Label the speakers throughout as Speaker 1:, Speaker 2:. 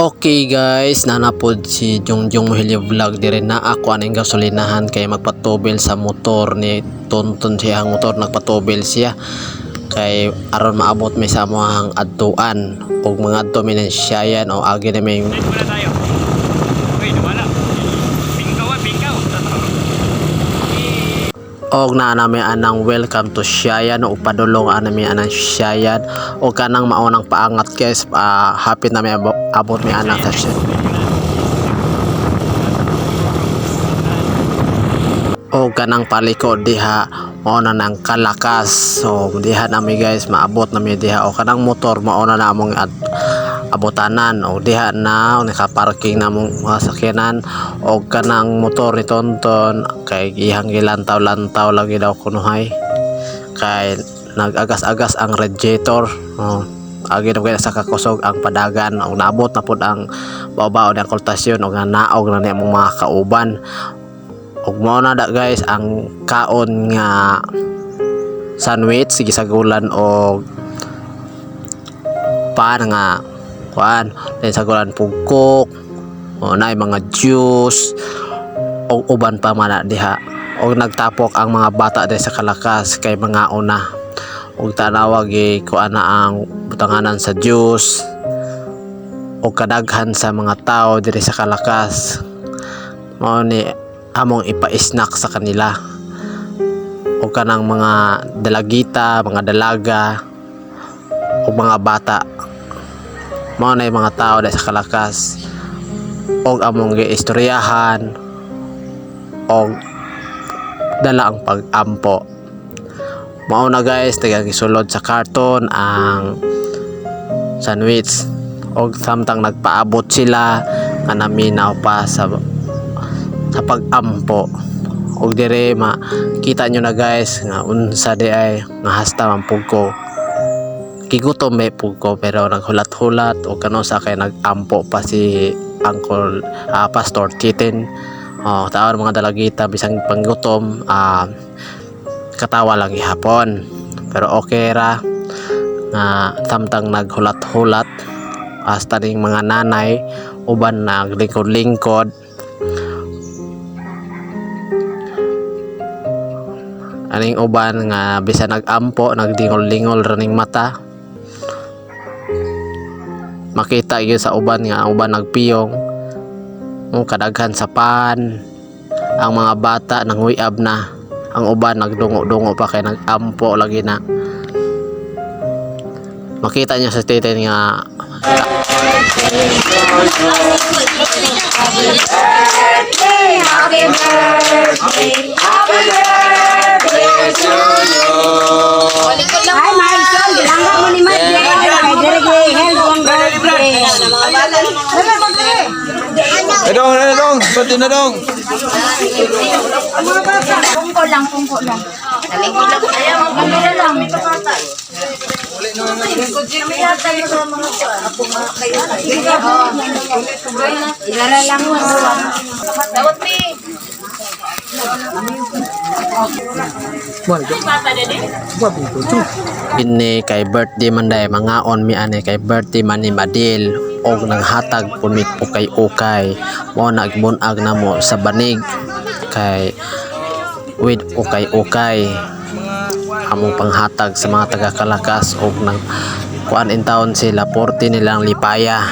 Speaker 1: Okay guys, nanapod si Jungjung Mohilio Vlog dire na ako aning gasolinahan kay magpatubil sa motor ni Tonton. Siya ang motor, nagpatubil siya kay aron maabot mi sa among adtuan ug mga adto mi ng Siayan o agi na may
Speaker 2: Set muna tayo. Uy, nawala. Pingkaw ah, pingkaw.
Speaker 1: Og naa nami anang welcome to Siayan ug padulong ana mi anang Siayan og kanang maunang paangat guys, hapit na mi abot mi anang sa Siayan o kanang paliko diha mao na nang Kalakas. So diha nami guys, maabot nami diha o kanang motor mao na among abotanan o diha na naka-parking na among mga sakyanan o kanang motor ni Tonton kay ihang gilantaw-lantaw lagi daw kunuhay kay nag-agas-agas ang radiator. Oh, agi na sa kakusog ang padagan o naabot na pud ang bao-bao ng kultasyon o nga naog na ni among mga kauban. Ug mao na da guys ang kaon nga sandwich, gisagulan og pan nga kuan, then sagulan pugkok o naay mga juice ug uban pa man na diha. Og nagtapok ang mga bata diri sa Kalakas kay mga una ug tanawa gi kuan na ang butanganan sa juice ug kadaghan sa mga tao diri sa Kalakas mao ni among ipa-snack sa kanila o kanang mga dalagita, mga dalaga o mga bata mao na yung mga tao diri sa Kalakas og among giistoryahan og dala ang pag-ampo. Mao na guys, tagang gisulod sa karton ang sandwich og samtang nagpaabot sila nga naminaw pa sa pag-ampo. Og dire makita nyo na guys nga unsa di ay nga hasta man pug ko, gigutom may pug ko, pero naghulat-hulat o kano sa kay nag-ampo pa si Uncle Pastor Titin. Oh, taon mga dalagita, bisang panggutom, katawa lang gihapon, pero okay ra nga samtang naghulat-hulat hasta ning mga nanay uban naglingkod-lingkod aning uban nga bisan nag-ampo nagdingol-dingol ra ning mata. Makita gyud sa uban nga ang uban nagpiyong mo kadaghan sa pan. Ang mga bata nanguyab na, ang uban nagdungo-dungo pa kay nag-ampo lagi na. Makita niyo sa titin nga
Speaker 3: Ay, Maison, bilangga mo ni Madre. Kay diri gyud health ang birthday.
Speaker 4: Dong, dong, dong, pati na dong.
Speaker 3: Pungko lang, pungko lang. Pungko lang. Ilala lang mo.
Speaker 1: Ini kay birthday man day, mangaon mi ani kay birthday man ni Madil og nanghatag pud mi ukay-ukay. Mao na gibuntag namo sa banig kay with ukay-ukay among panghatag sa mga taga Kalakas og nang kuan in town sila 40 nilang lipaya.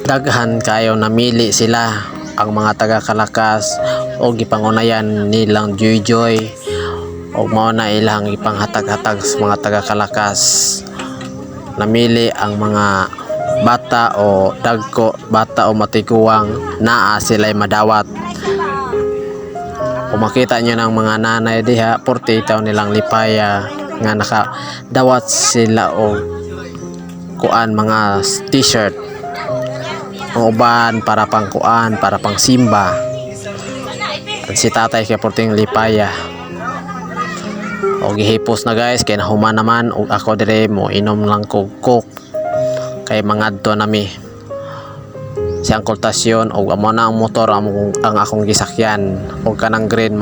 Speaker 1: Daghan kayo namili sila ang mga taga Kalakas og gipangunayan nilang Joy Joy og mao na ilang ipanghatag-hatag sa mga taga Kalakas. Namili ang mga bata o dagko, bata o matiguang, naa sila'y madawat. Kung makita nyo ng mga nanay diha, 40 taon nilang lipaya nga nakadawat sila og kuan mga t-shirt. Ang uban para pang kuan, para pang simba. Ang si tatay kay porting lipaya. O gihipos na guys kay nahuman naman og ako dire mo inom lang kog Coke kay mangadto nami si Uncle Tasyon og amo na ang motor among ang akong gisakyan og kanang green.